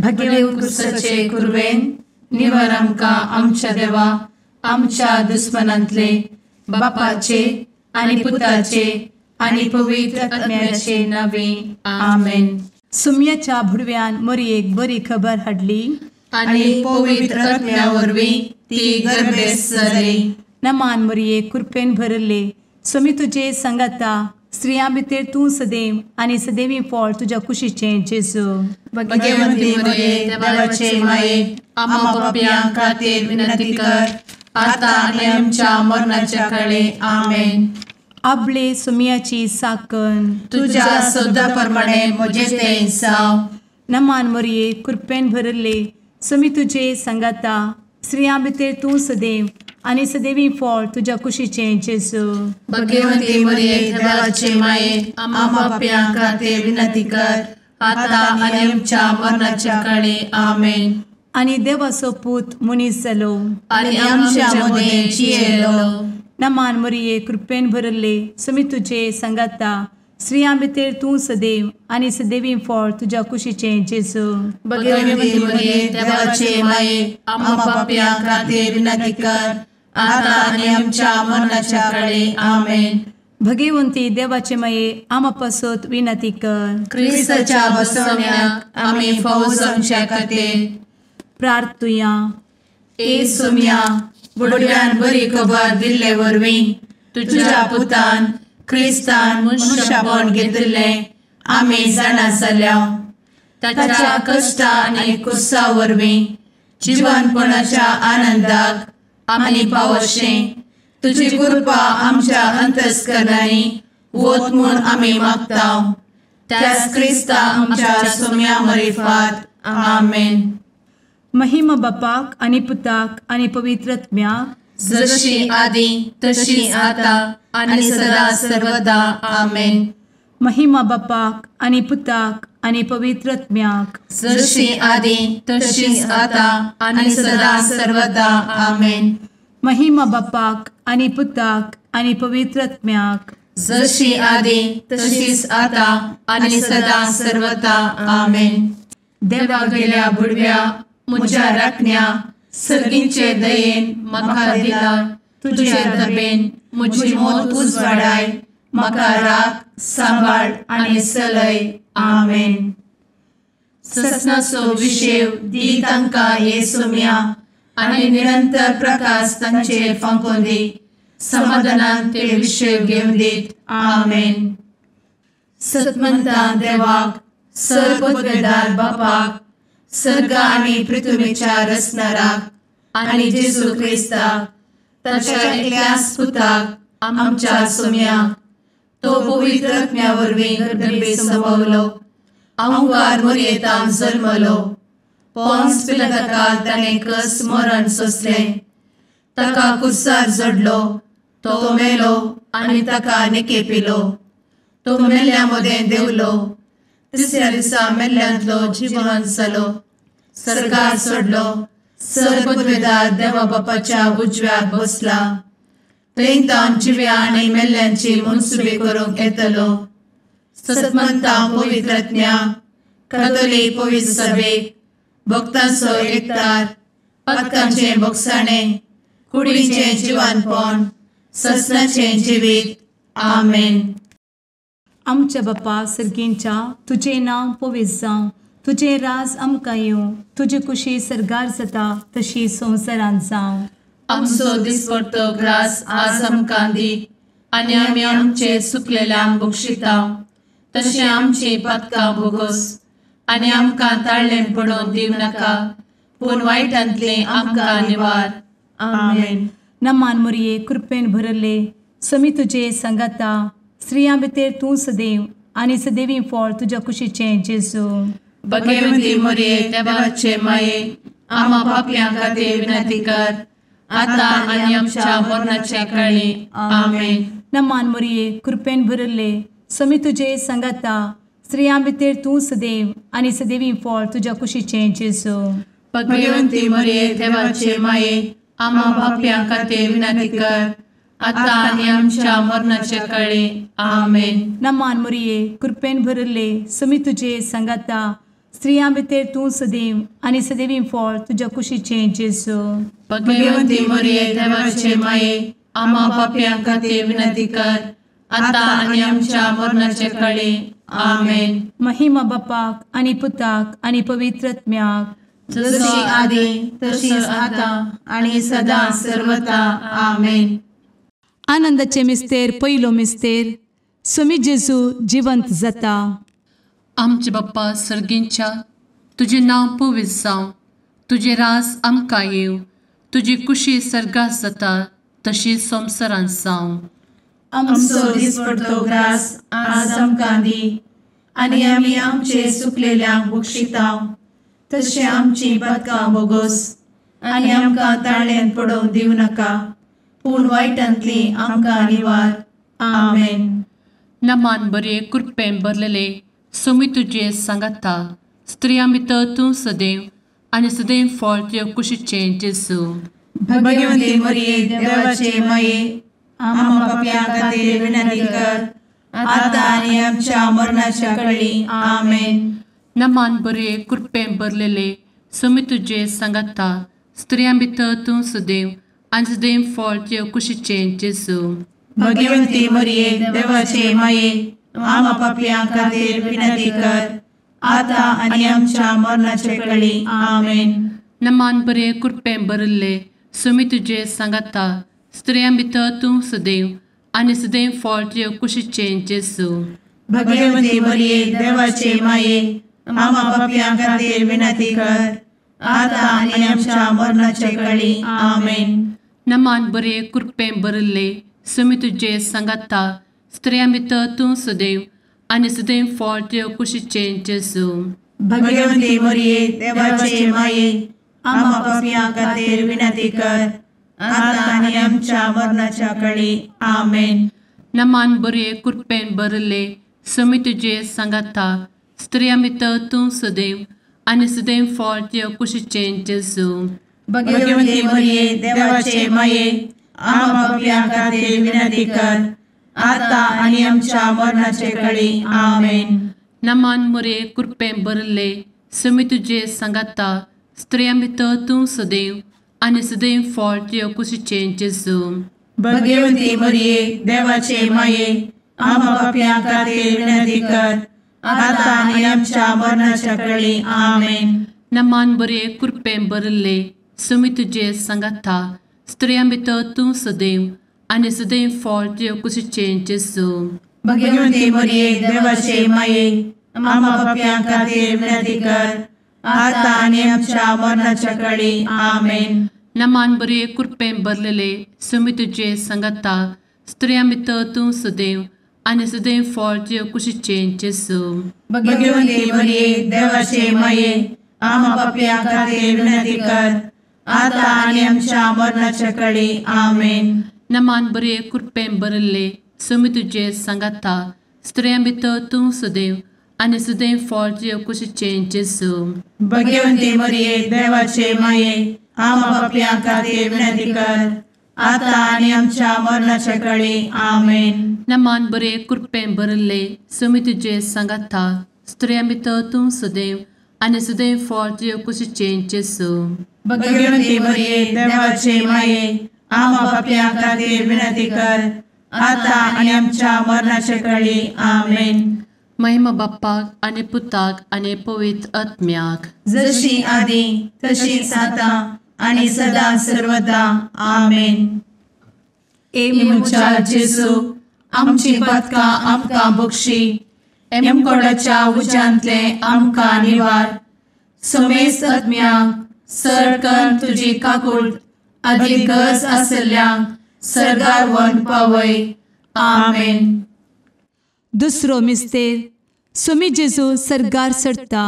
भगेव कुरवेन निवर आमकां आमच्या देवा आमच्या दुस्मनांतले बापाचे आनी पुताचे आनी पवित्र आत्म्याचे नावे आमेन. सुम्याच्या भुडव्यान मोरयेक बरी खबर हाडली आनी पवित्र आत्म्या वरवीं ती गर्भेस्त जाली. नमान मोरये, कृपेन भरले, स्वामी तुजे संगाता, स्त्रियां भितर तूं सदैव आनी सदैवी फळ तुज्या कुशीचें जेजू. भगवंती मोरये, देवाचे माये, आम्हा पापयां खातीर विनंती कर आता आनी आमच्या मरणाच्या काळे. आमेन. आपले सुम्याची साकन तुज्या सदा प्रमाणे म्हजें तें जावं. नमान मोरये, कृपेन भरले, स्वामी तुजे संगाता, स्त्रियां भितर तूं सदैव आनी सदैवी फळ तुज्या कुशीचें जेजू. भगवंती मोरये, देवाचे माये, आम्हा पापयां खातीर विनंती कर आता आनी आमच्या मरणाच्या काळे. आमेन. आनी देवाचो पूत मनीस जालो आनी आमच्या मदें जियेलो. नमान मोरये, कृपेन भरले, स्वामी तुजे संगाता, स्त्रियां भितर तूं सदैव आनी सदैवी फळ तुज्या कुशीचें जेजू. भगवंती मोरये, देवाचे माये, आम्हा पापयां खातीर विनंती कर आता आनी आमच्या मरणाच्या काळे. आमेन. भगवंती देवाचे माये, आम्हा पासत विनंती कर. क्रिस्ताच्या बसवण्याक आमी फावो जावच्या खातीर प्रार्थुया. ए सुम्या, बुडव्यान बरी खबर दिल्ले वरवीं तुज्या पुतान क्रिस्तान मनशापण घेतिल्लें आमी जाणा जाल्या. ताच्या कश्टा आनी कुसा वरवीं जिवनपणाच्या आनंदाक आमी पावशें तुजी कृपा आमच्या अंतस्करणांनी वत म्हूण आमी मागता. त्याच क्रिस्ता आमच्या सुम्या मरिफात. आमेन. महिमा बापाक आनी पुताक आनी पवित्र आत्म्याक, जशी आदी तशी आता आनी सदा सर्वदा. आमेन. महिमा बापाक आनी पुताक आनी पवित्र आत्म्याक, जशी आदी तशी आता आनी सदा सर्वदा. आमेन. महिमा बापाक आनी पुताक आनी पवित्र आत्म्याक, जशी आदी तशीच आता आनी सदा सर्वदा. आमेन. देवा गेल्या बुडव्या म्हज्या राखण्या सर्गींचे दयेन म्हाका दिला तुजे दबेन म्हजी मोत उजवाडाय, म्हाका राख सांबाळ आनी चलय. आमेन. ससनाचो विशेव दी तांकां हे सुम्या आनी निरंतर प्रकाश तांचेर फांकोवन दी, समाधानान ते विशेव घेवन दीत. आमेन. सतमंता देवाक, सर्वपदवेदार बापाक, सर्ग आनी पृथ्वीच्या रचणाराक आनी जेजू क्रिस्ताक ताच्या एकल्याच पुताक आमच्या सुम्याक, तो पवित्र आत्म्या वरवीं गर्भे संभवलो, अहंकार मोरयेतान जल्मलो, पोन्स पिलाताकाल ताणें कस मरण सोंसलें, ताका कुर्सार जडलो, तो मेलो आनी ताका निकेपिलो, तो मेल्ल्या मदें देंवलो, तिसऱ्या दिसा मेल्ल्यांतलो जिवन जालो, सर्गार सोडलो, सर्वपदवेदार देवा बापाच्या उजव्याक बसला, थंय तावन जिव्या आनी मेल्ल्यांची मनसुबी करूंक येतलो. सतमंता पवित्र आत्म्या, कातोलीक पवित्र सभेक, भक्तांचो एकतार, पातकांचें भोगसाणें, कुडीचें जिवानपण, ससनाचें जिवीत. आमेन. आमच्या बापा सर्गींच्या, तुजें नांव पवित्र जावं, तुजें राज आमकां येवं, तुजी कुशी सर्गार जाता तशी संवसारांत जावं. आमचो दिसपडतो ग्रास आज आमकां दी आनी आमी आमचे सुकलेल्यांक बक्षिता तशें आमची पातकां भोगोस आनी आमकां ताळ्ळें पडोवन दिवं नाका, पूण वायटांतलें आमकां निवार. आमेन. नमान मोरये, कृपेन भरले, स्वामी तुजे संगाता, स्त्रियां भितर तूं सदैव आनी सदैवी फळ तुज्या कुशीचें जेजू. भगवंती मोरये, देवाचे माये, आम्हा पापयां खातीर विनंती कर आता आनी आमच्या मरणाच्या काळी. आमेन. नमान मोरये, कृपेन भरले, स्वामी तुजे संगाता, स्त्रियां भितर तूं सदैव आनी सदैवी फळ तुज्या कुशीचें जेजू. भगवंती मोरये, देवाचे माये, आम्हा पापयां खातीर विनंती कर आता आनी आमच्या मरणाच्या काळी. आमेन. नमान मोरये, कृपेन भरले, स्वामी तुजे संगाता, स्त्रियां भितर तूं सदैव आनी सदैवी फळ तुज्या कुशीचें जेजू. भगवंती मरिये देवाचे माये, आम्हा पापयां खातीर विनंती कर, आतां आनी आमच्या मरणाचे कळे. आमेन. महिमा बापाक आनी पुताक आनी पवित्र आत्म्याक, जशी आदी तशीच आतां आनी सदां सर्वता. आमेन. आनंदाचे मिस्तेर पयलो मिस्तेर, स्वामी जेजू जिवंत जाता. आमचे बाप्पा सर्गींच्या, तुजें नांव पवित्र जावं, तुजें रास आमकां येवं, तुजी कुशी सर्गात जाता तशी संवसारांत जावं. आमचो दिसपडतो ग्रास आज आमकां दी, आनी आमी आमचे सुकलेल्यांक बक्षिता तशें आमची पातकां बोगोस, आनी आमकां ताळ्यांत पडोवंक दिवं नाका, पूण वायटांतली आमकां निवार. आमेन. नमान बरे कृपेन भरलेले स्वामी तुजे सांगाता, स्त्रियां भितर तूं सदैव आनी सदैव फळ तुज्या कुशीचें जेजू. भगवंती मरिये देवाचे माये, आम्हा पापयां खातीर विनंती कर, आतां आनी आमच्या मरणाच्या कळी. आमेन. नमान बरे कृपेन भरलेले स्वामी तुजे सांगाता, स्त्रियां भितर तूं सदैव आनी सदैव फळ तुज्या कुशीचें जेजू. भगवंती मरिये देवाचे माये, आम्हा पापयां खातीर विनंती कर, आतां आनी आमच्या मरणाचे कळी. आमेन. नमान बरे कृपेन भरिल्ले स्वामी तुजे सांगाता, स्त्रियां भितर तूं सदैव आनी सदैव फळ तुज्या कुशीचें जेजू. भगवंती मरिये देवाचे माये, आम्हा पापयां खातीर विनंती कर, आतां आनी आमच्या मरणाचे कळी. आमेन. नमान बरे कृपेन भरिल्ले स्वामी तुजे सांगाता, स्त्रियां भितर तूं सदैव आनी सदैव फळ तुज्या कुशीचें जेजू. भगवंती मरिये देवाचे माये, आम्हा पापयां खातीर विनंती कर, आतां आनी आमच्या मरणाच्या कळी. आमेन. नमान बरे कृपेन भरिल्ले स्वामी तुजे सांगाता, स्त्रियां भितर तूं सदैव आनी सदैव फळ तुज्या कुशीचें जेजू. भगवंती मरिये देवाचे माये, आम्हा पापयां खातीर विनंती कर, आतां आनी आमच्या मरणाचे कळी. आमेन. नमान मरिये कृपेन भरिल्ले स्वामी तुजे सांगाता, स्त्रियां भितर तूं सदैव आनी सदैव फळ तुज्या कुशीचें जेजू. भगवंती मरिये देवाचे माये, आम्हा पापयां खातीर विनंती कर, आतां आनी आमच्या मरणाच्या कळी. आमेन. नमान बरे कृपेन भरिल्ले स्वामी तुजे सांगाता, स्त्रियां भितर तूं सदैव आनी सदैव फळ तुज्या कुशीचें जेजू. भगवंती मरिये देवाचे माये, आम्हा पापयां खातीर विनंती कर, आतां आनी आमच्या मरणाच्या कळी. आमेन. नमान बरे कृपेन भरलेले स्वामी तुजे सांगाता, स्त्रियां भितर तूं सदैव आनी सदैव फळ तुज्या कुशीचें जेजू. भगवंती मरिये देवाचे माये, आम्हा पापयां खातीर विनंती कर, आतां आनी आमच्या मरणाच्या कळी. आमेन. नमान बरे कृपेन भरिल्ले स्वामी तुजे सांगाता, स्त्रियां भितर तूं सदैव आनी सदैव फळ तुज्या कुशीचें जेजू. भगवंती मरिये देवाचे माये, आम्हा पापयां खातीर विनंती कर, आतां आनी आमच्या मरणाच्या कळी. आमेन. नमान बरे कृपेन भरिल्ले स्वामी तुजे सांगाता, स्त्रियां भितर तूं सदैव आनी सदैव फळ तुज्या कुशीचें जेजू. भगवंती मरिये देवाचे माये, आम्हा पापयां खातीर विनंती कर, आतां आनी आमच्या मरणाच्या कळी. आमेन. महिमा बाप्पाक आनी पुताक आनी पवित्र आत्म्याक, जशी आदी तशीच आतां आनी सदां सर्वदा. आमेन. ए म्हज्या जेजू, आमची पातकां आमकां बक्षी, एमकोडाच्या उज्यांतले आमकां निवार, समेस्त आत्म्यांक सरकन तुजी काकूट आदी गरज आशिल्ल्यांक सर्गार व्हरून पावय. आमेन. दुसरो मिस्तेर, स्वामी जेजू सर्गार चडटा.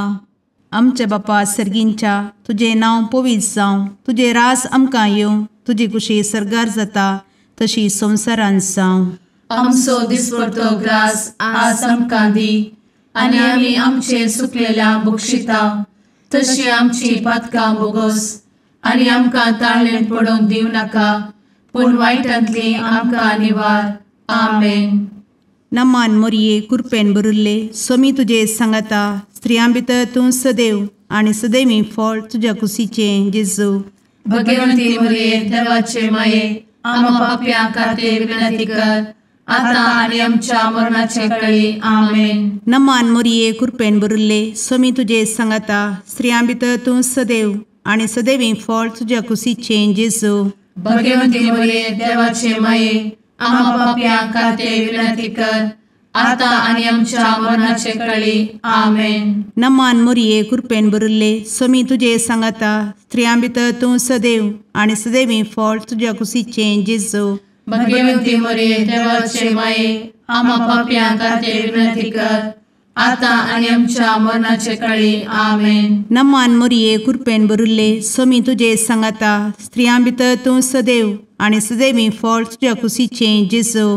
आमच्या बापा सर्गींच्या, तुजें नांव पवित्र जावं, तुजें रास आमकां येवं, तुजी कुशी सर्गार जाता तशी संवसारांत जावं. आमचो दिसपडतो ग्रास आज आमकां दी, आनी आमी आमचे सुकलेल्या बक्षिता तशी आमची पातकां बोगोस, आनी आमकां ताळ्ळेंत पडोवंक दिवं नाका, पूण वायटांतली आमकां निवार. आमेन. नमान मोरये कुरपेन बरुल्ले सोमी तुजे सांगाता स्त्रियां भितर तूं सदैव आनी सदैवी फळ तुज्या कुशीचें जेजू. भगवंती मोरये देवाचे माये आमा पापयां खातीर विनंती कर आतां आनी आमच्या मरणाचे वेळी. आमेन. नमान मोरये कुरपेन बरुल्ले सोमी तुजे सांगाता स्त्रियां भितर तूं सदैव आनी सदैवी फळ तुज्या कुशीचें जेजू. भगवंती मोरये देवाचे माये आमा पापयां खातीर विनंती कर आतां आनी आमच्या मरणाचे वेळी. आमेन. नमान मोरये कुरपेन बरुल्ले सोमी तुजे सांगाता स्त्रियां भितर तूं सदैव आनी सदैवी फळ तुज्या कुशीचें जेजू. भगवंती मोरये देवाचे माये आमा पापयां खातीर विनंती कर आतां आनी आमच्या मरणाचे वेळी. आमेन. नमान मोरये कुरपेन बरुल्ले सोमी तुजे सांगाता स्त्रियां भितर तूं सदैव आनी सदैवी फळ तुज्या कुशीचें जेजू.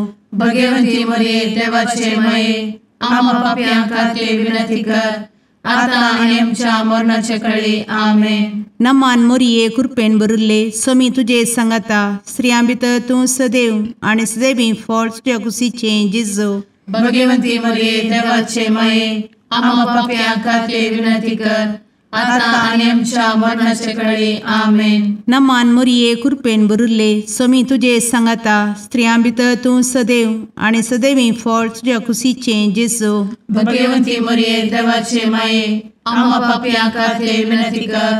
भगवंती मोरये देवाचे माये आमा पापयां खातीर विनंती कर आतां आनी आमच्या मरणाचे वेळी. आमेन. नमान मोरये कुरपेन बरुल्ले सोमी तुजे सांगाता स्त्रियां भितर तूं सदैव आनी सदैवी फळ तुज्या कुशीचें जेजू. भगवंती मोरये देवाचे माये आमा पापयां खातीर विनंती कर आतां आनी आमच्या मरणाचे वेळी. आमेन. नमान मोरये कुरपेन बरुल्ले सोमी तुजे सांगाता स्त्रियां भितर तूं सदैव आनी सदैवी फळ तुज्या कुशीचें जेजू. भगवंती मोरये देवाचे माये आमा पापयां खातीर विनंती कर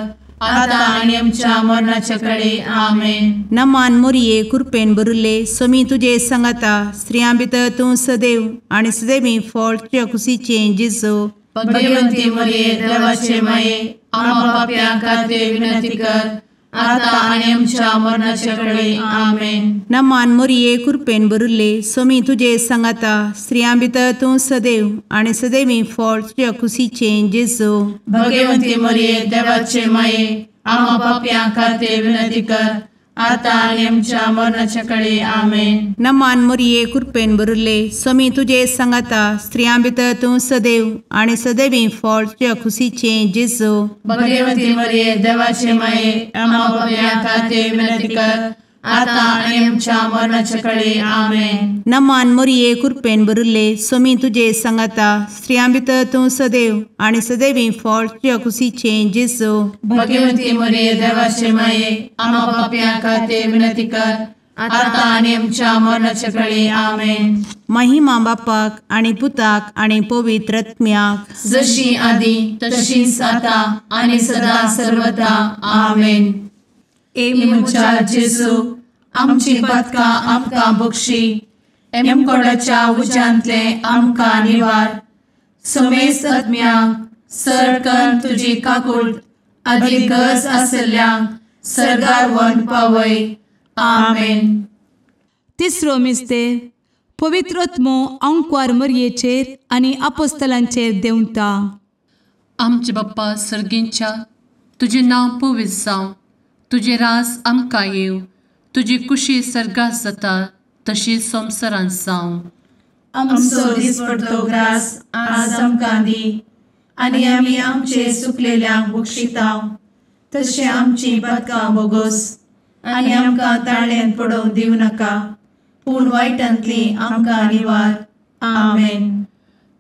आतां आनी आमच्या मरणाचे वेळी. आमेन. नमान मोरये कुरपेन बरुल्ले सोमी तुजे सांगाता स्त्रियां भितर तूं सदैव आनी सदैवी फळ तुज्या कुशीचें जेजू. भगवंती मोरये देवाचे माये आमा पापयां खातीर विनंती कर आतां आनी आमच्या मरणाचे वेळी. आमेन. नमान मोरये कुरपेन बरुल्ले सोमी तुजे सांगाता स्त्रियां भितर तूं सदैव आनी सदैवी फळ तुज्या कुशीचें जेजू. भगवंती मोरये देवाचे माये आमा पापयां खातीर विनंती कर आतां आनी आमच्या मरणाचे वेळी. आमेन. नमान मोरये कुरपेन बरुल्ले सोमी तुजे सांगाता स्त्रियां भितर तूं सदैव आनी सदैवी फळ तुज्या कुशीचें जेजू. भगवंती मोरये देवाचे माये आमा पापयां खातीर विनंती कर आतां आनी आमच्या मरणाचे वेळी. आमेन. नमान मोरये कुरपेन बरुल्ले सोमी तुजे सांगाता स्त्रियां भितर तूं सदैव आनी सदैवी फळ तुज्या कुशीचें जेजू. भगवंती मोरये देवाचे माये आमा पापयां खातीर विनंती कर आतां आनी आमच्या मरणाचे वेळी. आमेन. महिमा बापाक आनी पुताक आनी पवित्र आत्म्याक, जशी आदी तशीच आतां आनी सदा सर्वदा. आमेन. ए म्हज्या जेजू आमची पातकां आमकां बक्षी, एमकोडाच्या उज्यांतले आमकां निवार, समेस्त आत्म्यांक सरकन तुजी काकूट आदी गरज आसल्ल्यांक सर्गार व्हरून पावय. आमेन. तिसरो मिस्तेर पवित्र आत्मो आंकवार मरयेचेर आनी आपोस्तलांचेर देंवता. आमचे बाप्पा सर्गींच्या तुजें नांव पवित्र जावं, तुजें राज आमकां येवं, तुजी कुशी सर्गात जाता तशी संवसारांत जावं. आमचो दिसपडतो ग्रास आज आमकां दी आनी आमी आमचे सुकलेल्यांक बक्षितांव तशें आमची पातकां बोगोस आनी आमकां ताळ्यान पडोवंक दिवं नाका, पूण वायटांतली आमकां निवार. आमेन.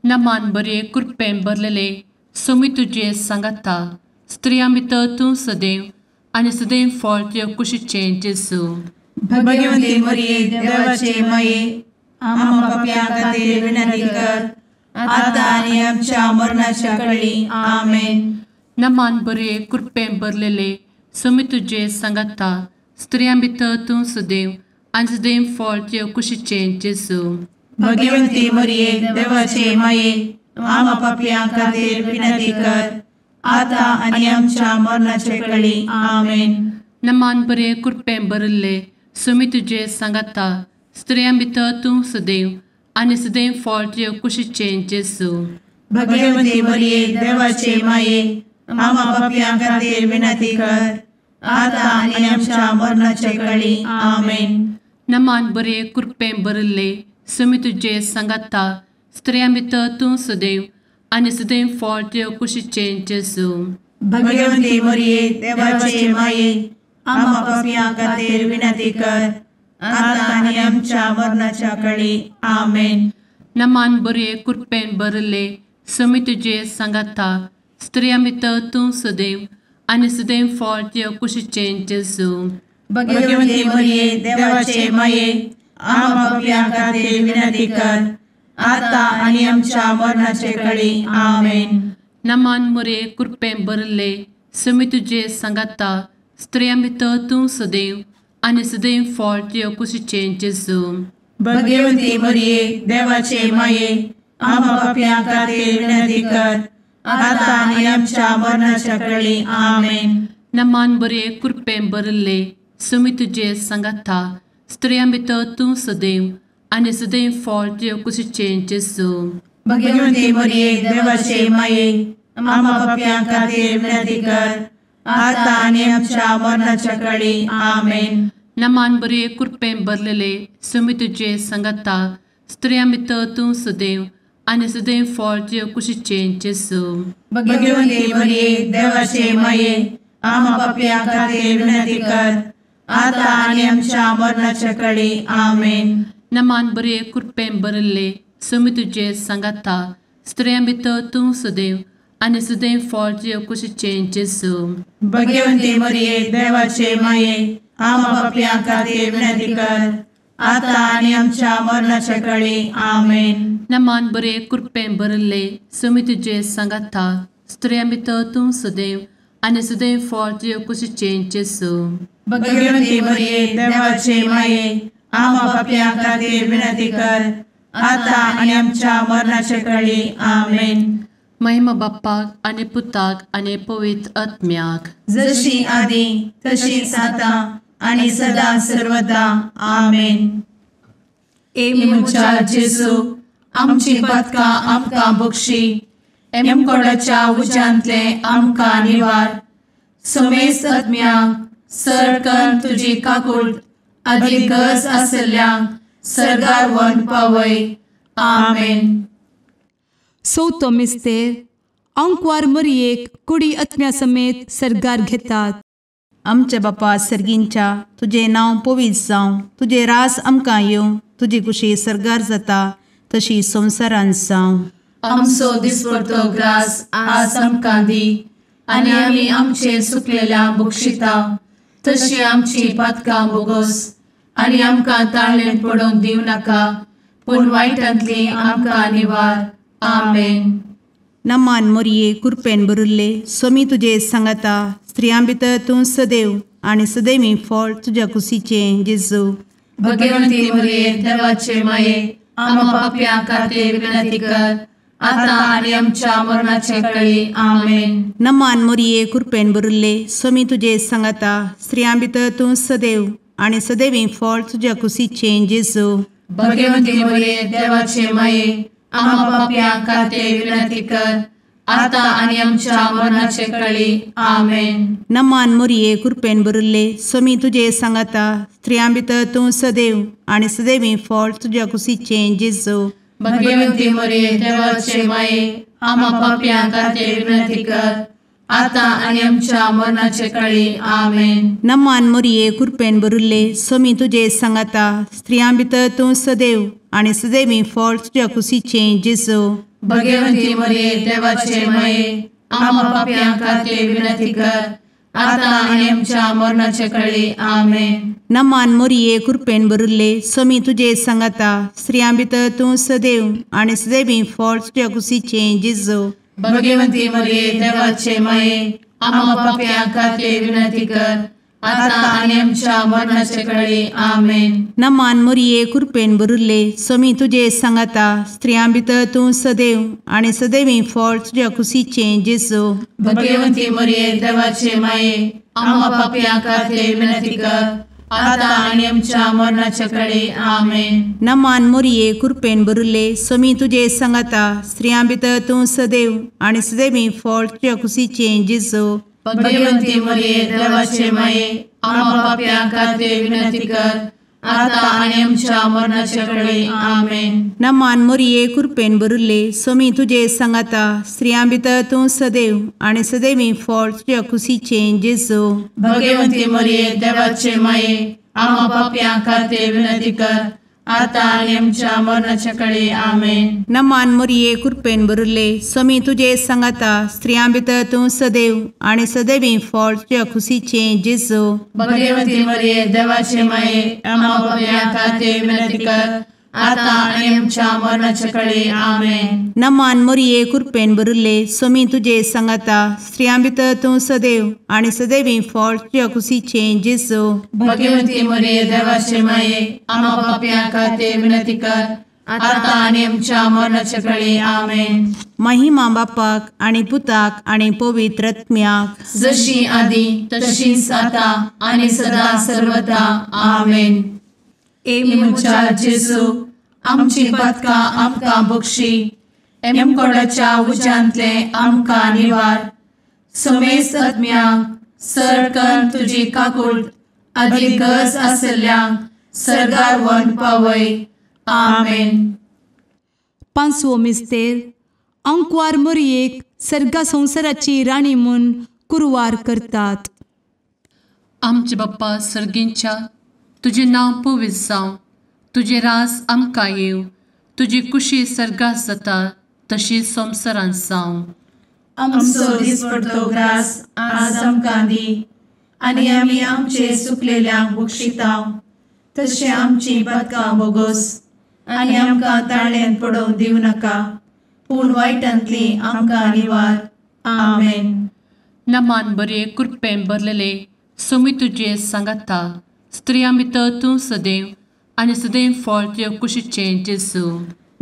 नमान बरे कृपेन भरलेले सोमी तुजे सांगाता, स्त्रियां भितर तूं सदैव आनी सदैव फळ तुज्या कुशीचें जेजू. भगवंती मोरये देवाचे माये आमा पापयां खातीर विनंती कर आतां आनी आमच्या मरणाच्या वेळी. आमेन. नमान बरे कृपेन भरलेले सोमी तुजे सांगाता, स्त्रियां भितर तूं सदैव आनी सदैव फळ तुज्या कुशीचें जेजू. भगवंती मोरये देवाचे माये आमा पापयां खातीर विनंती कर आतां आनी आमच्या मरणाचे वेळी. आमेन. नमान बरे कृपेन भरिल्ले सोमी तुजे सांगाता, स्त्रियां भितर तूं सदैव आनी सदैव फळ तुज्या कुशीचें जेजू. भगवंती मोरये देवाचे माये आमा पापयां खातीर विनंती कर आतां आनी आमच्या मरणाचे वेळी. आमेन. नमान बरे कृपेन भरिल्ले सोमी तुजे सांगाता, स्त्रियां भितर तूं सदैव आनी सदैव फळ तुज्या कुशीचें जेजू. भगवंती मोरये देवाचे माये आमा पापयां खातीर विनंती कर आतां आनी आमच्या मरणाच्या वेळी. आमेन. नमान बरे कृपेन भरले स्वामी तुजे सांगाता स्त्रियां भितर तूं सदैव आनी सदैव फळ तुज्या कुशीचें जेजू। भगवती मरिये देवाचे माये आम्हा पाप्यां खातीर विनंती कर आता आनी आमच्या मरणाचे कळी। आमेन। नमान मरिये कृपेन भरले स्वामी तुजे सांगाता स्त्रियां भितर तूं सदैव आनी सदैव फळ तुज्या कुशीचें जेजू। भगवती मरिये देवाचे माये आम्हा पाप्यां खातीर विनंती कर आता आनी आमच्या मरणाच्या कळी। आमेन। नमान बरे कृपेन भरले स्वामी तुजे सांगाता स्त्रियां भितर तूं सदैव आनी सदैव फळ तुज्या कुशीचें जेजू। भगवती मरिये देवाचे माये आम्हा पाप्यां खातीर विनंती कर आता आनी आमच्या मरणाच्या कळी। आमेन। नमान बरे कृपेन भरलेले स्वामी तुजे सांगाता स्त्रियां भितर तूं सदैव आनी सदैव फळ तुज्या कुशीचें जेजू। भगवती मरिये देवाचे माये आम्हा पाप्यां खातीर विनंती कर आता आनी आमच्या मरणाच्या कळी। आमेन। नमान बरे कृपेन भरले स्वामी तुजे सांगाता स्त्रियां भितर तूं सदैव आनी सदैव फळ तुज्या कुशीचें जेजू। भगवती मरिये देवाचे माये आम्हा पाप्यां खातीर विनंती कर आता आनी आमच्या मरणाच्या कळी। आमेन। नमान बरे कृपेन भरले स्वामी तुजे सांगाता स्त्रियां भितर तूं सदैव आनी सदैव फळ तुज्या कुशीचें जेजू। भगवती मरिये देवाचे माये आम्हा पाप्यां खातीर विनंती कर आता आनी आमच्या मरणाच्या कळी। आमेन। महिमा बाप्पाक आनी पुताक आनी पवित्र आत्म्याक, जशी आदी तशीच आता आनी सदा सर्वदा। आमेन। ए म्हज्या जेजू आमची पातकां आमकां बक्षी, एमकोडाच्या उज्यांतले आमकां निवार, समेस्त आत्म्यांक सरकन तुजी काकूट आदी गरज आसल्ल्यांक सर्गार व्हरून पावय। आमेन। चवथो मिस्तेर आंकवार मरियेक कुडी आत्म्या समेत सर्गार घेतात। आमच्या बापा सर्गींच्या तुजें नांव पवित्र जावं, तुजें रास आमकां येवं, तुजी कुशी सर्गार जाता तशी संवसारांत जावं। आमचो दिसपडतो ग्रास आज आमकां दी आनी आमी आमचे सुकलेल्या बक्षिता तशी आमची पातकां बोगस आनी आमकां ताळेन पडोवंक दिवं नाका, पूण वायटांतली आमकां निवार। आमेन। नमान मोरये कृपेन भरिल्ले स्वामी तुजे सांगाता, स्त्रियां भितर तूं सदैव आनी सदैवी फळ तुज्या कुशीचें जेजू। भगवंती मोरये देवाचे माये आम्हा पाप्यां खातीर विनंती कर आता आनी आमच्या मरणाचे कळी। आमेन। नमान मोरये कृपेन भरिल्ले स्वामी तुजे सांगाता, स्त्रियां भितर तूं सदैव आनी सदैवी फळ तुज्या कुशीचें जेजू। भगवंती मोरये देवाचे माये आम्हा पाप्यां खातीर विनंती कर आता आनी आमच्या मरणाचे कळी। आमेन। नमान मोरये कृपेन भरिल्ले स्वामी तुजे सांगाता, स्त्रियां भितर तूं सदैव आनी सदैवी फळ तुज्या कुशीचें जेजू। भगवंती मोरये देवाचे माये आम्हा पाप्यां खातीर विनंती कर आता आनी आमच्या मरणाचे कळी। आमेन। नमान मोरये कृपेन भरिल्ले स्वामी तुजे सांगाता, स्त्रियां भितर तूं सदैव आनी सदैवी फळ तुज्या कुशीचें जेजू। भगवंती मोरये देवाचे माये आम्हा पाप्यां खातीर विनंती कर आता आनी आमच्या मरणाचे कळी। आमेन। नमान मोरये कृपेन भरिल्ले स्वामी तुजे सांगाता, स्त्रियां भितर तूं सदैव आनी सदैवी फळ तुज्या कुशीचें जेजू। भगवंती मोरये देवाचे माये आम्हा पाप्यां खातीर विनंती कर आता आनी आमच्या मरणाचे कळी। आमेन। नमान मोरये कृपेन भरिल्ले स्वामी तुजे सांगाता, स्त्रियां भितर तूं सदैव आनी सदैवी फळ तुज्या कुशीचें जेजू। भगवंती मोरये देवाचे माये आम्हा पाप्यां खातीर विनंती कर आता आनी आमच्या मरणाचे कळी। आमेन। नमान मोरये कृपेन भरिल्ले स्वामी तुजे सांगाता, स्त्रियां भितर तूं सदैव आनी सदैवी फळ तुज्या कुशीचें जेजू। भगवंती मोरये देवाचे माये आम्हा पाप्यां खातीर विनंती कर आता आनी आमच्या मरणाचे कळी। आमेन। नमान मोरये कृपेन भरिल्ले स्वामी तुजे सांगाता, स्त्रियां भितर तूं सदैव आनी सदैवी फळ तुज्या कुशीचें जेजू। भगवंती मोरये देवाचे माये आम्हा पाप्यां खातीर विनंती कर आतां आनी आमच्या मरणाच्या कळे. आमेन. नमान मोरये कृपेन भरिल्ले स्वामी तुजे सांगाता, स्त्रियां भितर तूं सदैव आनी सदैवी फळ तुज्या खुशीचें जेजू. भगवती मरिये देवाचे माये, आम्हा पाप्यां खातीर विनंती कर, आतां आनी आमच्या मरणाच्या कळे. आमेन. नमान मोरये कृपेन भरिल्ले स्वामी तुजे सांगाता, स्त्रियां भितर तूं सदैव आनी सदैवी फळ तुज्या खुशीचें जेजू. भगवती मरिये देवाचे माये, आम्हा पाप्यां खातीर विनंती कर, आतां आनी आमच्या मरणाच्या कळे. आमेन. महिमा बापाक आनी पुताक आनी पवित्र आत्म्याक, जशी आदी तशीच आतां आनी सदा सर्वदा. आमेन. ए म्हज्या जेजू, आमची पातकां आमकां बक्षी, एमकोडाच्या उज्यांतले आमकां निवार, समेस्त आत्म्यांक सरकन तुजी काकूट आदी गरज आशिल्ल्यांक सर्गार व्हरून पावय. आमेन. पांचवो मिस्तेर आंकवार मोरयेक सर्गा संवसाराची राणी म्हूण कुरवार करतात. आमचे बाप्पा सर्गींच्या, तुजें नांव पवित्र जावं, तुजें राज आमकां येवं, तुजी कुशी सर्गात जाता तशी संवसारांत जावं. आमचो दिसपडतो ग्रास आज आमकां दी, आनी आमी आमचे सुकलेल्यांक बक्षितांव, तशें आमची पातकां बोगोस, आनी आमकां ताळ्यांत पडोवंक दिवं नाका, पूण वायटांतली आमकां निवार. आमेन. नमान बरे कृपेन भरलेले स्वामी तुजे सांगाता, स्त्रियां भितर तूं सदैव आनी सदैव फळ तुज्या कुशीचें जेजू.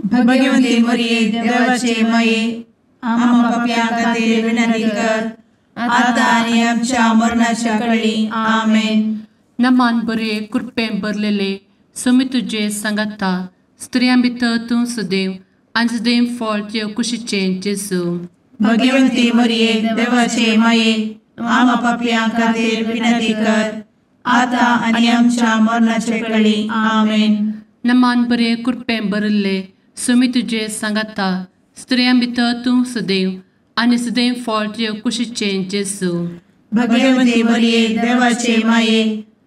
भगवती मरिये देवाचे माये, आम्हा पाप्यां खातीर विनंती कर, आतां आनी आमच्या मरणाच्या कळी. आमेन. नमान बरे कृपेन भरलेले स्वामी तुजे सांगाता, स्त्रियां भितर तूं सदैव आनी सदैव फळ तुज्या कुशीचें जेजू. भगवती मरिये देवाचे माये, आम्हा पाप्यां खातीर विनंती कर, आतां आनी आमच्या मरणाच्या कळी. आमेन. नमान बरे कृपेन भरिल्ले स्वामी तुजे सांगाता, स्त्रियां भितर तूं सदैव आनी सदैव फळ तुज्या कुशीचें जेजू. भगवती मरिये देवाचे माये,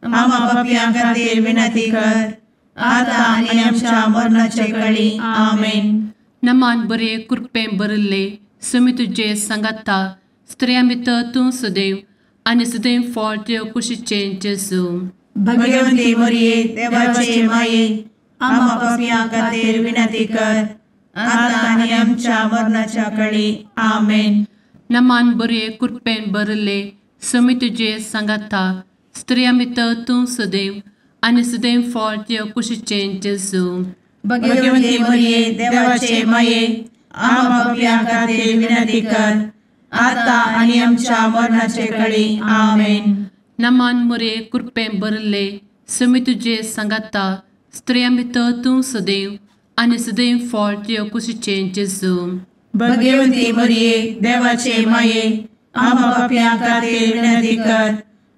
आम्हा पाप्यां खातीर विनंती कर, आतां आनी आमच्या मरणाच्या कळी. आमेन. नमान बरे कृपेन भरिल्ले स्वामी तुजे सांगाता, स्त्रियां भितर तूं सदैव आनी सदैव फळ तुज्या कुशीचें जेजू. भगवती मरिये देवाचे माये, आम्हा पाप्यां खातीर विनंती कर, आतां आनी आमच्या मरणाच्या कळी. आमेन. नमान बरे कृपेन भरिल्ले स्वामी तुजे सांगाता, स्त्रियां भितर तूं सदैव आनी सदैव फळ तुज्या कुशीचें जेजू. भगवती मरिये देवाचे माये, आम्हा पाप्यां खातीर विनंती कर, आतां आनी आमच्या मरणाचे कळी. आमेन. नमान मरिये कृपेन भरिल्ले स्वामी तुजे सांगाता, स्त्रियां भितर तूं सदैव आनी सदैव फळ तुज्या कुशीचें जेजू. भगवती मरिये देवाचे माये, आम्हा पाप्यां खातीर विनंती कर,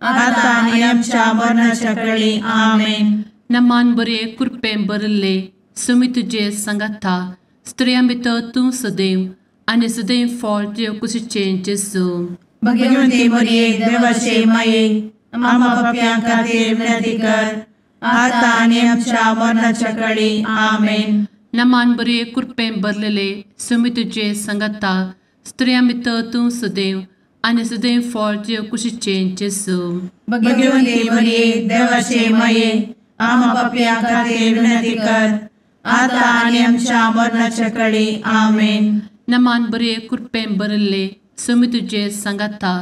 आतां आनी आमच्या मरणाच्या कळी. आमेन. नमान बरे कृपेन भरिल्ले स्वामी तुजे सांगाता, स्त्रियां भितर तूं सदैव आनी सदैव फळ तुज्या कुशीचें जेजू. भगवती मरिये देवाचे माये, आम्हा पाप्यां खातीर विनंती कर, आतां आनी आमच्या मरणाच्या कळी. आमेन. नमान बरे कृपेन भरलेले स्वामी तुजे सांगाता, स्त्रियां भितर तूं सदैव आनी सदैव फळ तुज्या कुशीचें जेजू. भगवती मरिये देवाचे माये, आम्हा पाप्यां खातीर विनंती कर, आतां आनी आमच्या मरणाच्या कळी. आमेन. नमान बरे कृपेन भरिल्ले स्वामी तुजे सांगाता,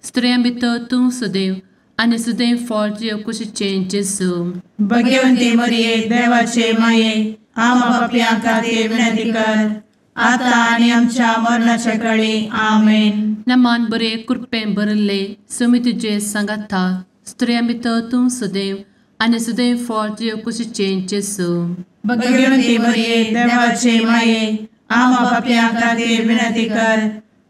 स्त्रियां भितर तूं सदैव आनी सदैव फळ तुज्या कुशीचें जेजू. भगवती मरिये देवाचे माये, आम्हा पाप्यां खातीर विनंती कर, आतां आनी आमच्या मरणाच्या कळी. आमेन. नमान बरे कृपेन भरिल्ले स्वामी तुजे सांगाता, स्त्रियां भितर तूं सदैव आनी सदैव फळ तुज्या कुशीचें जेजू. भगवती मरिये देवाचे माये, आम्हा पाप्यां खातीर विनंती कर,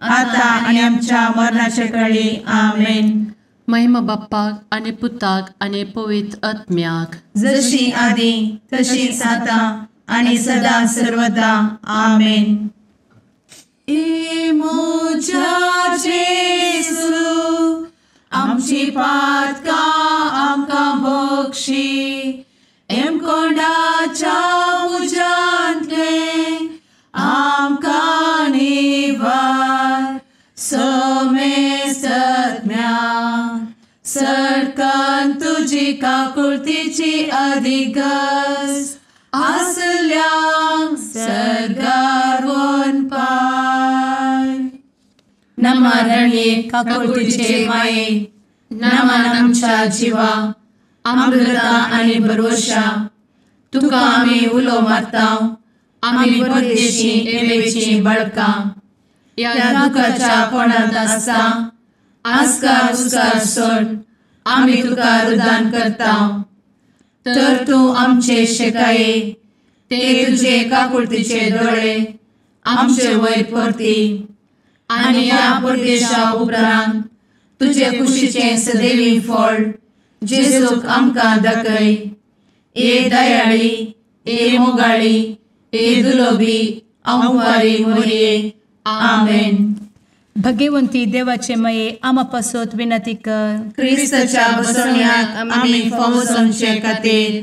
आतां आनी आमच्या मरणाच्या कळी. आमेन. महिमा बाप्पाक आनी पुताक आनी पवित्र आत्म्याक, जशी आदी तशीच आतां आनी सदा सर्वदा. आमेन. ए म्हज्या जेजू, आमची पातकां आमकां बक्षी, एमकोंडाच्या तुजी काकुळतीची अधिगस आसल्यांक सर्गार वनपाय. नमा रणये काकुळतीचे माये, नमन आमच्या जिवा, अमृता आनी भरवशा, तुका आमी उलो मारता, आमी परदेशी एवेची बळकां, ह्या दुखाच्या कोणांत आसता आस्कार उस्कार सोड आमी तुका रुदान करता. तर तूं आमचे शेकाये ते तुजे काकुळतीचे दोळे आमचे वयर परती आनी ह्या परदेशा उपरांत तुजे कुशीचें सदैवी फळ जेजूक आमकां दाखय. ए दयाळी, ए मोगाळी, ए दुलोबी अंवारी मोरये. आमेन. भगवंती देवाचे मये आमा पासत विनंती कर. क्रिस्ताच्या बसवण्याक आमी फावो जावचे खातीर.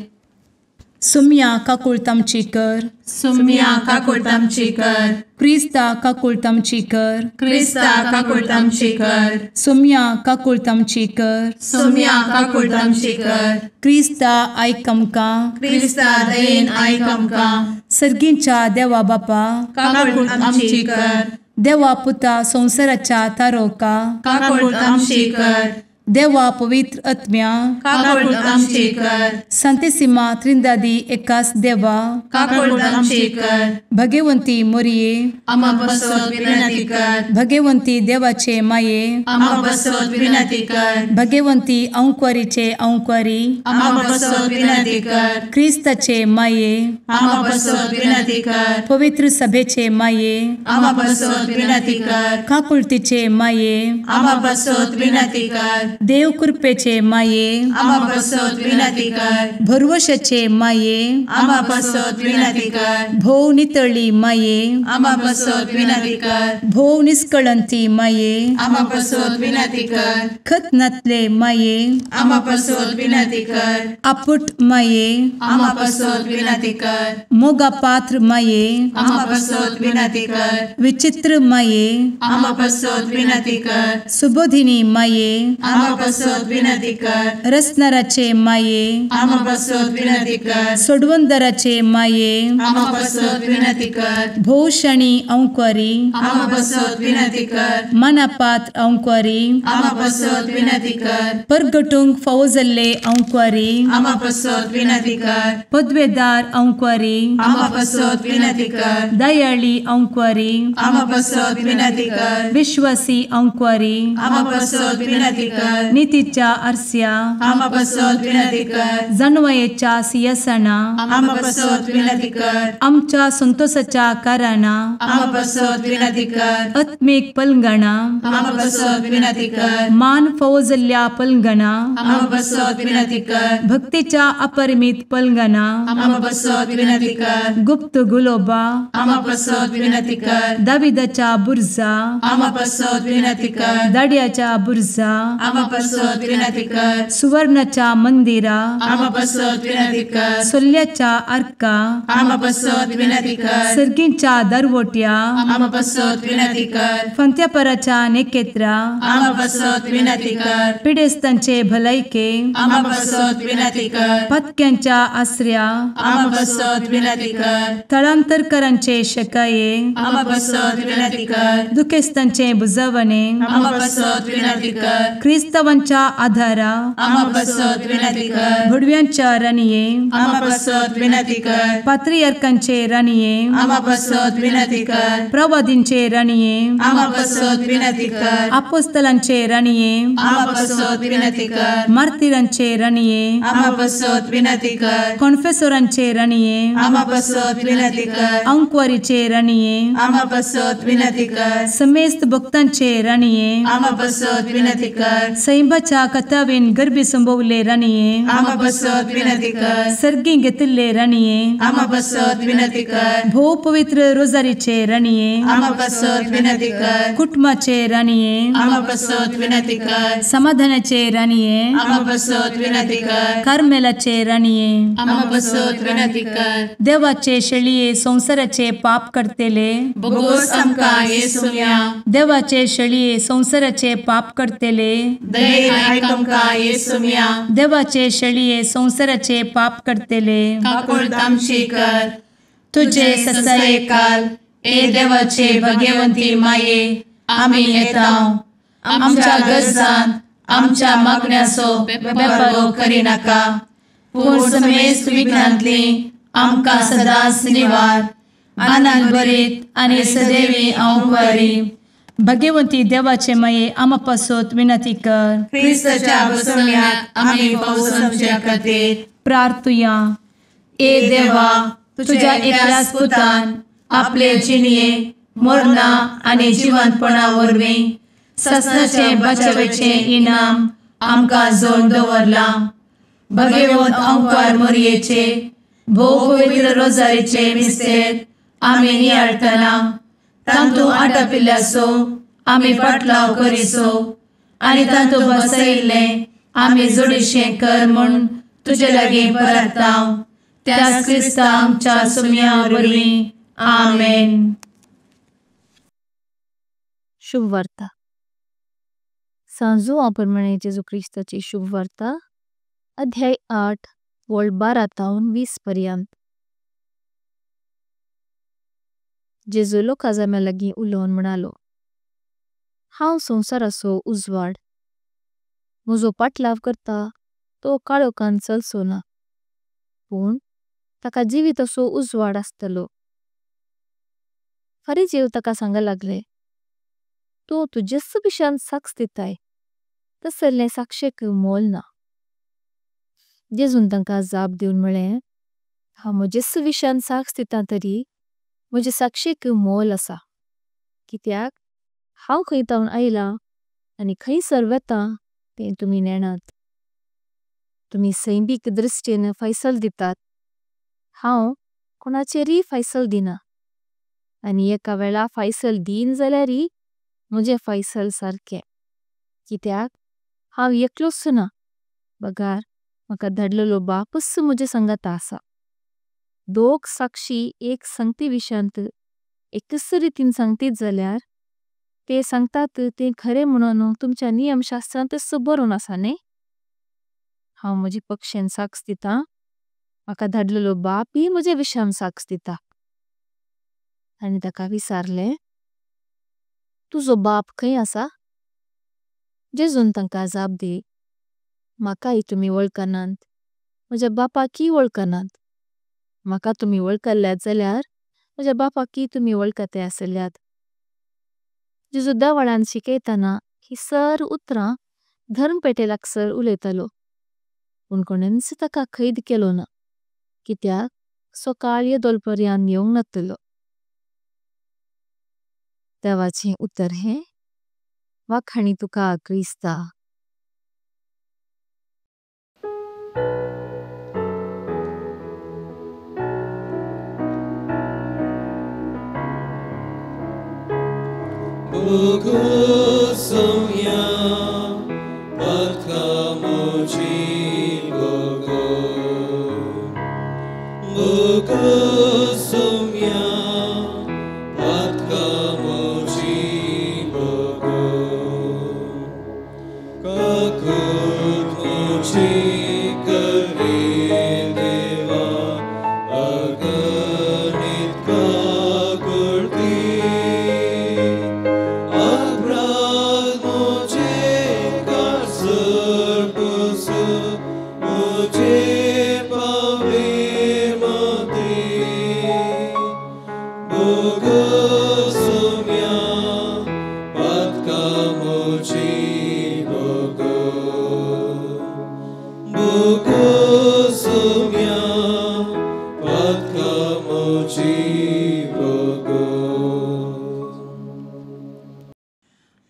सुम्या काकुळत आमची कर. सुम्या काकुळत आमची कर. क्रिस्ता काकुळत आमची कर. क्रिस्ता काकुळत आमची कर. सुम्या काकुळत आमची कर. सुम्या काकुळत आमची कर. क्रिस्ता आयक आमकां. क्रिस्ता दयेन आयक आमकां. सर्गींच्या देवा बापा काकुळत आमची कर. देवा पुता संवसाराच्या तारोका काकुळत आमची कर. देवा पवित्र आत्म्या काकुळत आमची कर. संतेसिमा त्रिंदादी एकास देवा काकुळत आमची कर. भगवंती मोरये आमा पासत विनंती कर. भगवंती देवाचे माये आमा पासत विनंती कर. भगवंती अंकुरीचे अंकुरी आमा पासत विनंती कर. क्रिस्ताचे माये आमा पासत विनंती कर. पवित्र सभेचे माये आमा पासत विनंती कर. काकुळतीचे माये आमा पासत विनंती कर. देव कृपेचे माये आमा पासत विनंती कर. भरवशाचे माये आमा पासत विनंती कर. भोव नितळी माये आमा पासत विनंती कर. भोव निष्कळंती माये आमा पासत विनंती कर. खत नातले माये आमा पासत विनंती कर. आपुट माये आमा पासत विनंती कर. मोगा पात्र माये आमा पासत विनंती कर. विचित्र माये आमा पासत विनंती कर. सुबोधिनी माये आमा पासत विनंती कर. रसनाराचे माये आमा पासत विनंती कर. सोडवंदराचे माये आमा पासत विनंती कर. भोवशणी अंकुरी आमा पासत विनंती कर. मनापात्र अंकुरी आमा पासत विनंती कर. परगटूंक फावो जाल्ले अंकुरी आमा पासत विनंती कर. पदवेदार अंकुरी आमा पासत विनंती कर. दयाळी अंकुरी आमा पासत विनंती कर. विश्वासी अंकुरी आमा पासत विनंती कर. नितीच्या आरस्या आमा पासत विनंती कर. जानवयेच्या सिंहासना आमा पासत विनंती कर. आमच्या संतोषाच्या कारणा आमा पासत विनंती कर. आत्मीक पलंगणा आमा पासत विनंती कर. मान फावो जाल्ल्या पलंगणा आमा पासत विनंती कर. भक्तीच्या अपरिमित पलंगणा आमा पासत विनंती कर. गुप्त गुलोबा आमा पासत विनंती कर. दाविदाच्या बुर्जा आमा पासत विनंती कर. दाड्याच्या बुर्जा आमा पासत विनंती कर. सुवर्णाच्या मंदिरा आमा पासत विनंती कर. सोल्ल्याच्या आर्का आमा पासत विनंती कर. सर्गींच्या दरवट्या आमा पासत विनंती कर. फंत्यापराच्या नेकेत्रा आमा पासत विनंती कर. पिडेस्तांचे भलायके आमा पासत विनंती कर. पत्क्यांच्या आसऱ्या आमा पासत विनंती कर. थळांतरकरांचे शकाये आमा पासत विनंती कर. दुखेस्तांचे बुजवणे आमा पासत विनंती कर. क्रिस्तावांच्या आधारा आमा पासत विनंती कर. भुडव्यांच्या राणये आमा पासत विनंती कर. पात्रियार्कांचे राणये आमा पासत विनंती कर. प्रवादींचे राणये आमा पासत विनंती कर. आपोस्तलांचे राणये आमा पासत विनंती कर. मार्तिरांचे राणये आमा पासत विनंती कर. कॉन्फेसोरांचे राणये आमा पासत विनंती कर. अंकुवारीचे राणये आमा पासत विनंती कर. समेस्त भक्तांचे राणये आमा पासत विनंती कर. सैंबाच्या कथावेन गर्भी संभवले राणये आमा पासत विनंती कर. सर्गी घेतिल्ले राणये आमा पासत विनंती कर. भोव पवित्र रोजारीचे राणये आमा पासत विनंती कर. कुटुंबाचे राणये आमा पासत विनंती कर. समाधानाचे राणये आमा पासत विनंती कर. कार्मेलाचे राणये आमा पासत विनंती कर. देवाचे शेळये संवसाराचे पाप करतेले बोगोस आमकां येसुम्या देवाचे शेळये संवसाराचे पाप करतेले दयेन आयक आमकां येसुम्या। देवाचे शेळये संवसाराचे पाप करतले काकुळट आमची कर। तुजे ससायेकाल ए देवाचे भगवंती माये आमी येता आमच्या गरजान आमच्या मागण्याचो बेपर्वो करिनाका पूण समेस्त विघ्नांतली आमकां सदांच निवार। आनंद भरीत आनी सदैवी अंवकारी भगवंती देवाचे माये आमा पासत विनंती कर। क्रिस्ताच्या बसवण्याक आमी पावसाच्या खातीर प्रार्थुया। ए देवा तुझ्या एकल्याच पुतान आपले जिणये मरणा आनी जिवंतपणा वरवीं ससनाचे बचावेचे इनाम आमकां जोडून दवरलां। भगवंत अंकार मोरयेचे भोव पवित्र रोजारीचे मिस्तेर आमी नियाळटना तांतू आटापिल्ल्याचो आमी पाटलाव करिसो आनी तांतू बसयिल्लें आमी जोडीशें कर म्हूण तुजे लागीं परता त्याच क्रिस्ता आमच्या सुम्या वरवीं। आमेन। शुभ वार्ता। सांजो प्रमाणे जेजू क्रिस्ताची शुभ वार्ता अध्याय 8 वळ 12 ताऊन 20 पर्यंत। जेजू लोका जाम्या लगी उलोवन म्हणालो, हांव संसाराचो उज्वाड, म्हजो पाटलाव करता तो काळोखान चलचो ना, पण तका जीविताचो उज्वाड अस्तलो। फरिसेव तका सांग लागले, तु तुजेस विषयान साक्ष दिताय, तसले साक्षेक मोल ना। जेजून तंका जाप दिवन म्हळे, हांव म्हजेस विषयान साक्ष दिता तरी म्हजे साक्षेक मोल असा, कित्याक हांव खय ताऊन आयला आनी खय सर्वेता तें तुमी नेणात। तुमी सैंबिक दृष्टिन फैसल दितात, हांव कोणाचेरी फैसल दिना, आनी एका वेळा फैसल दीन जाल्यारी म्हजे फैसल सारके, कित्याक हांव एकलोस ना, बगार मका धडलेलो बापस म्हजे संगत आसा। दोग साक्षी एक संगती विषयांत एकस रीतिन संगतीत जाल्यार ते संगतात ते खरे म्हुणों तुमच्या नियमशास्त्रांत बरोन आसा ने। हांव म्हजी पक्षें साक्ष दिता, मका धडलेलो बापी म्हजे विषयां साक्ष दिता। आनी तका विसारले, तुजो बाप खय आसा? जेजून तंका जाप दिली, मकाई तुमी वोल्कनांत, म्हज्या बापाकी वोल्कनांत, मका तुमी वोल्कल्यात जाल्यार म्हज्या बापाकी तुमी वोल्कते असल्यात। जेजू देवळान शिकेताना ही सर उत्रां धर्मपेटे लक्षर उलेतलो, पण कोणेंच तका कैद केलो ना, कित्याक सकाळ येदोळपर्यान येवंक नातलो। देवाचें उत्तर हें वाखाणी तुका क्रिस्ता। Bogosomia, patkamochi bogo. Bogosomia, patkamochi bogo. Kakut mochi kare deva, aganit kakurti.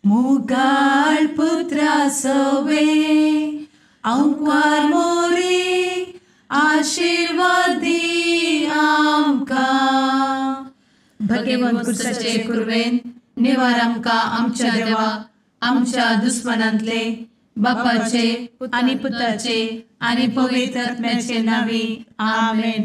मुगाळ पुत्रा सवे अंकार मोरे आशीर्वादी आमकां। भगवंत कुर्साचे कुर्वेन निवार आमकां आमच्या देवा आमच्या दुस्मनांतले बापाचे आनी पुताचे आनी पवित्र आत्म्याचे नांवी आमेन।